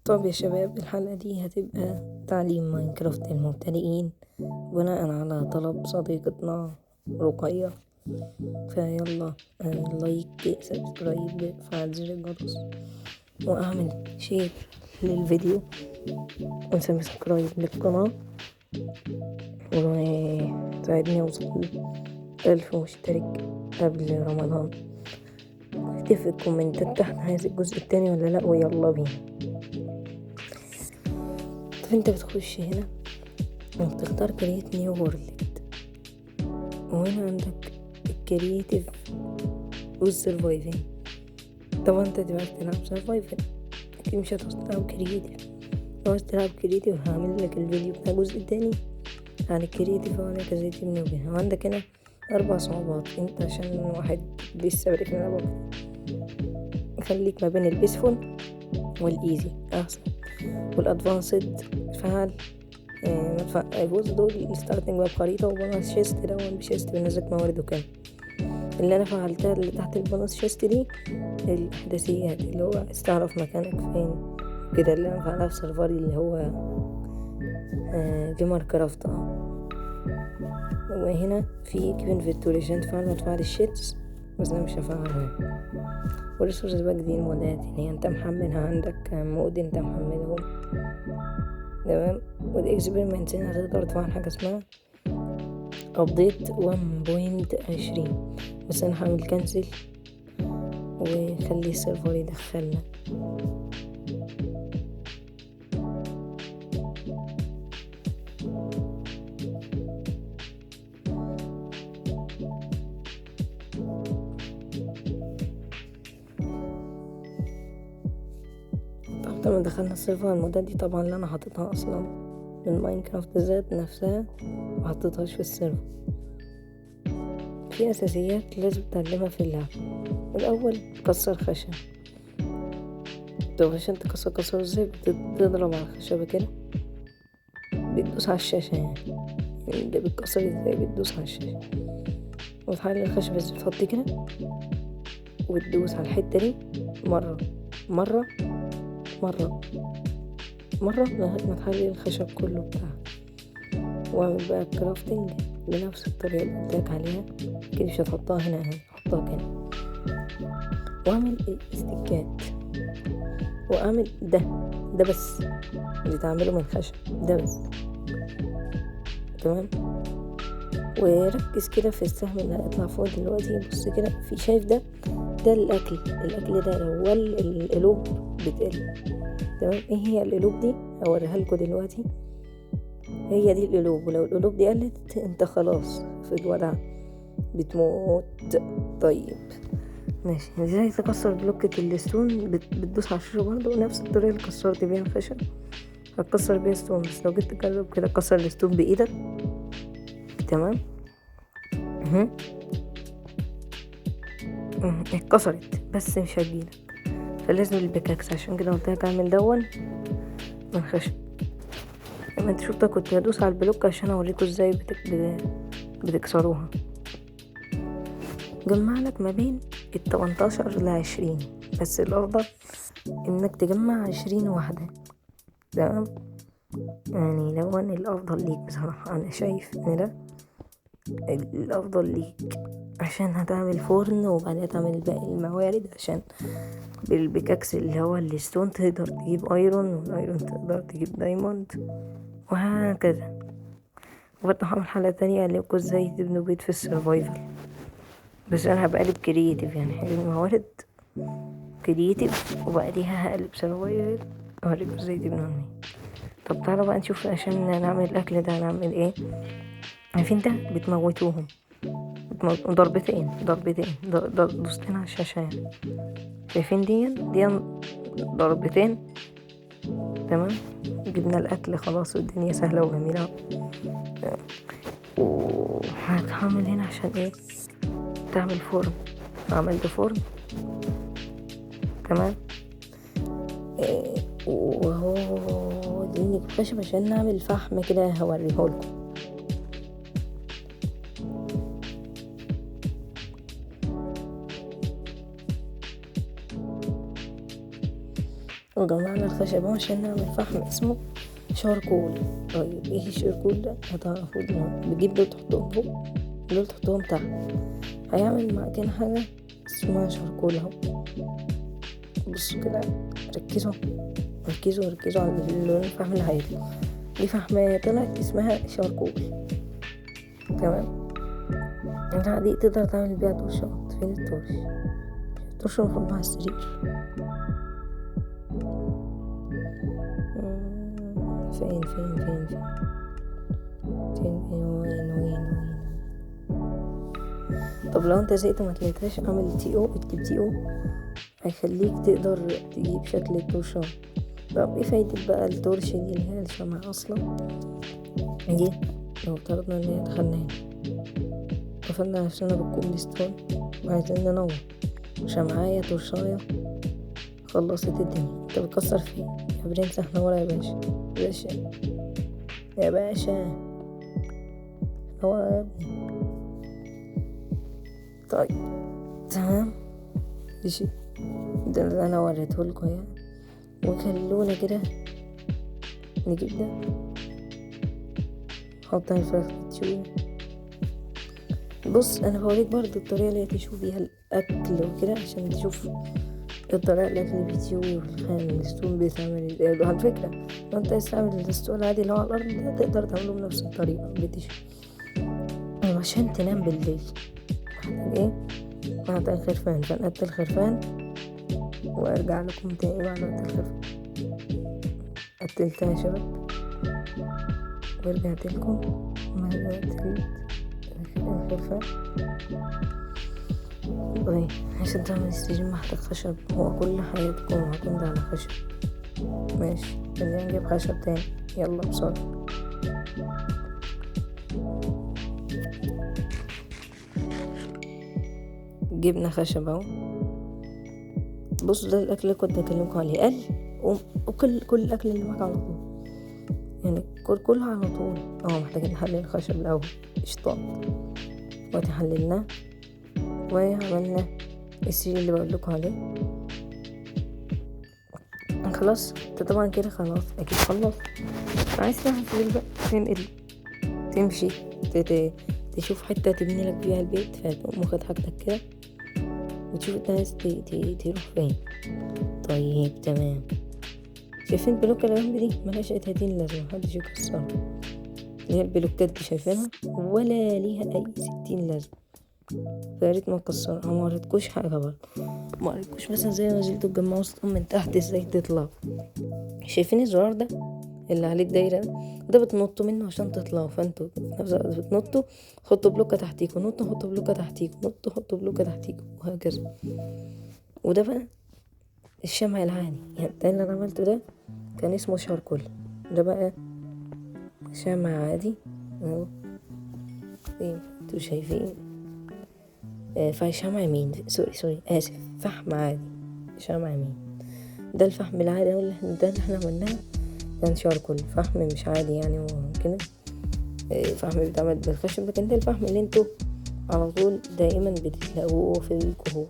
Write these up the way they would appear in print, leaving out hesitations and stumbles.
طب يا شباب، الحلقة دي هتبقى تعليم ماينكرافت للمبتدئين بناء على طلب صديقتنا رقية. فيلا like، subscribe، فعل زر الجرس، واعمل share للفيديو و subscribe للقناة، وساعدني اوصل 1000 مشترك قبل رمضان. اكتب في الكومنتات تحت عايز الجزء التاني ولا لا، ويلا بينا. طب انت بتخش هنا وبتختار create new world، وهنا عندك ال creative وال survival. طبعا انت دلوقتي تلعب survival، اكيد مش هتعوز تلعب creative. لو عاوز تلعب creative هعمل لك الفيديو بتاع الجزء التاني عن ال creative وعن ازاي تبني وكده. وعندك هنا 4 صعوبات، انت عشان واحد لسه بادئ في اللعبة خليك ما بين ال peaceful وال easy احسن، وال advanced فعل بص دول ال starting بقى بخريطة و bonus chest، ده ب chest بينزلك موارد وكده. اللي انا فعلتها اللي تحت ال bonus chest دي الاحداثيات، اللي هو عايز تعرف مكانك فين كده، اللي انا فعلها في server ي اللي هو Gamer Craft. وهنا في keep inventory عشان تفعل وتفعل ال cheats، بس انا مش هفعلها. وال resource pack دي المودات اللي هي انت محملها، عندك mod انت محملهم، تمام. وال experiment هنا هتقدر تفعل حاجة اسمها update 1.20، بس انا هعمل cancel وخلي ال server يدخلنا. طب لما دخلنا ال server، المودات دي طبعا اللي انا حاططها اصلا من ماينكرافت ذات نفسها، محطتهاش في ال server. في اساسيات لازم تتعلمها في اللعبة. الاول كسر خشب. طب عشان تكسر كسر ازاي؟ بتضرب على الخشبة كده، بتدوس على الشاشة، يعني ده بتكسر ازاي؟ بتدوس على الشاشة وتحلل الخشبة، بس بتحط كده وتدوس على الحتة دي مرة مرة مرة مرة لغاية ما تحلل الخشب كله بتاعها. واعمل بقى ال crafting بنفس الطريقة اللي قلتلك عليها كده، مش هتحطها هنا، اهي حطها كده. واعمل الاستكات، واعمل ده بس اللي تعمله من خشب ده بس، تمام. وركز كده في السهم اللي هيطلع فوق دلوقتي، بص كده في شايف ده الاكل ده هو القلوب بتقل، تمام. ايه هي القلوب دي؟ هوريها لكم دلوقتي. هي دي القلوب، ولو القلوب دي قلت انت خلاص في الوداع بتموت. طيب ماشي، ازاي تكسر بلوكة ال stone؟ بتدوس على الشاشة برضه نفس الطريقة اللي كسرت بيها الخشب هتكسر بيها stone، بس لو جيت تجرب كده تكسر ال stone بايدك، تمام. اتكسرت بس مش هتجيلك، فلازم ال pickaxe. عشان كده قلت لك اعمل دون من خشب. لما انت شفتها كنت هدوس على ال block عشان اوريكم ازاي بتكسروها. جمع لك ما بين 18 ل20، بس الافضل انك تجمع 20 واحدة، تمام. يعني دون الافضل ليك بصراحة، انا شايف ان ده الافضل ليك، عشان هتعمل فرن وبعدين تعمل باقي الموارد، عشان بال pickaxe اللي هو ال stone تقدر تجيب iron، وال iron تقدر تجيب diamond، وهكذا. وبرضه هعمل حلقة تانية اعلمكم ازاي تبنوا بيت في ال survival، بس انا هبقلب creative، يعني هجيب موارد creative وبعديها هقلب survival اوريكم ازاي تبنوا بيت. طب تعالوا بقى نشوف عشان نعمل الاكل ده هنعمل ايه. عارفين ده بتموتوهم ضربتين ضربتين، دوستين على الشاشة يعني. شايفين دي ضربتين، تمام. جبنا الاكل خلاص والدنيا سهلة وجميلة. وهتعمل هنا عشان ايه؟ تعمل فرن. عملت فرن، تمام. وهو دي خشب عشان نعمل فحم كده هوريهولكم. وجمعنا الخشب عشان نعمل فحم اسمه charcoal. طيب ايه ال charcoal ده؟ هتعرفوه دلوقتي. بتجيب دول تحطهم فوق، دول تحطهم تحت، هيعمل معاك حاجة اسمها charcoal اهو. بصوا كده، ركزوا ركزوا ركزوا على اللون الفحم اللي هيطلع. دي فحمة طلعت اسمها charcoal، تمام. دي تقدر تعمل بيها torch ات. فين ال torch؟ ال torch المفروض مع السرير. فين فين فين فين فين وين وين وين؟ طب لو انت زهقت وما تلاقيتهاش اعمل TO، اكتب TO هيخليك تقدر تجيب شكل ال torch ات. طب ايه فايدة بقى ال torch دي اللي هي الشمعة اصلا دي؟ لو افترضنا ان هي دخلنا هنا قفلنا نفسنا بال cobblestone وعايزين ننور، شمعاية torch اية خلصت الدنيا. انت بتكسر فين يا برنس؟ احنا ورا يا باشا، يا باشا يا باشا، احنا ورا يا ابني. طيب تمام ماشي، ده اللي انا وريتهولكوا يعني. وخلونا كده نجيب ده، نحط الفراخ تشوي. بص انا بوريك برضو الطريقه اللي تشوي بيها الاكل وكده، عشان تشوف الطريقه الاكل بيتشوي وال stone بيتعمل ازاي. على فكره لو انت عايز تعمل ال stone العادي اللي هو على الارض ده تقدر تعمله بنفس الطريقه بتشوي. عشان تنام بالليل محتاج ايه؟ محتاج خرفان. فنقتل خرفان وارجع لكم تاني بعد ما اقتل خرفان. قتلتها يا شباب ورجعت لكم بعد ما قتلت الخرفان. طيب عشان تعمل السجن محتاج خشب، هو كل حياتكم معتمدة على خشب. ماشي خلينا نجيب خشب تاني، يلا بسرعة. جبنا خشب اهو. بصوا ده الاكل اللي كنت بكلمكم عليه، قل وكل كل الاكل اللي معاك على طول، يعني كلها على طول. محتاجين نحلل الخشب الاول. قشطات دلوقتي حللناه وعملنا السرير اللي بقول لكم عليه. خلاص انت طبعا كده خلاص اكيد خلص. عايز تروح السرير بقى، تنقل تمشي تشوف حته تبني لك فيها البيت، فتقوم واخد حاجتك كده وتشوف انت عايز تروح فين. طيب تمام. شايفين ال block اللي جنب دي؟ ملهاش اي 30 لازمه، محدش يكسرها. اللي هي ال block ات دي شايفينها ولا ليها اي 60 لازمه، فياريت ما تكسرها. ما وريتكوش حاجه برضه، ما وريتكوش مثلا زي ما نزلتوا تجمعوا stone من تحت ازاي تطلعوا. شايفين الزرار ده اللي عليه الدايره ده؟ بتنطوا منه عشان تطلعوا. فانتوا في نفس الوقت بتنطوا، حطوا block ه تحتيكوا، نطوا حطوا block ه تحتيكوا، نطوا حطوا block ه تحتيكوا، وهكذا. وده بقى الشمع العادي، يعني ده اللي انا عملته ده كان اسمه charcoal. ده بقى شمع عادي اهو زي انتوا شايفين. فشمع مين؟ sorry اسف، فحم عادي. شمع مين؟ ده الفحم العادي هو ده اللي احنا عملناه، كان charcoal فحم مش عادي يعني وكده. فحم بيتعمل بالخشب، لكن ده الفحم اللي انتوا على طول دائما بتلاقوه في الكهوف.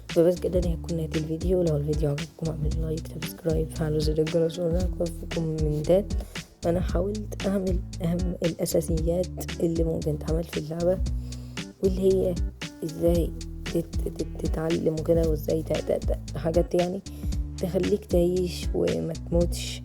فبس كده دي هتكون نهاية الفيديو. لو الفيديو عجبكم اعملوا like، subscribe، فعلوا زر الجرس ولايك في comment ات. انا حاولت اعمل اهم الاساسيات اللي ممكن تتعمل في اللعبة، واللي هي ازاي تتعلم وكده، وازاي حاجات يعني تخليك تعيش وما تموتش.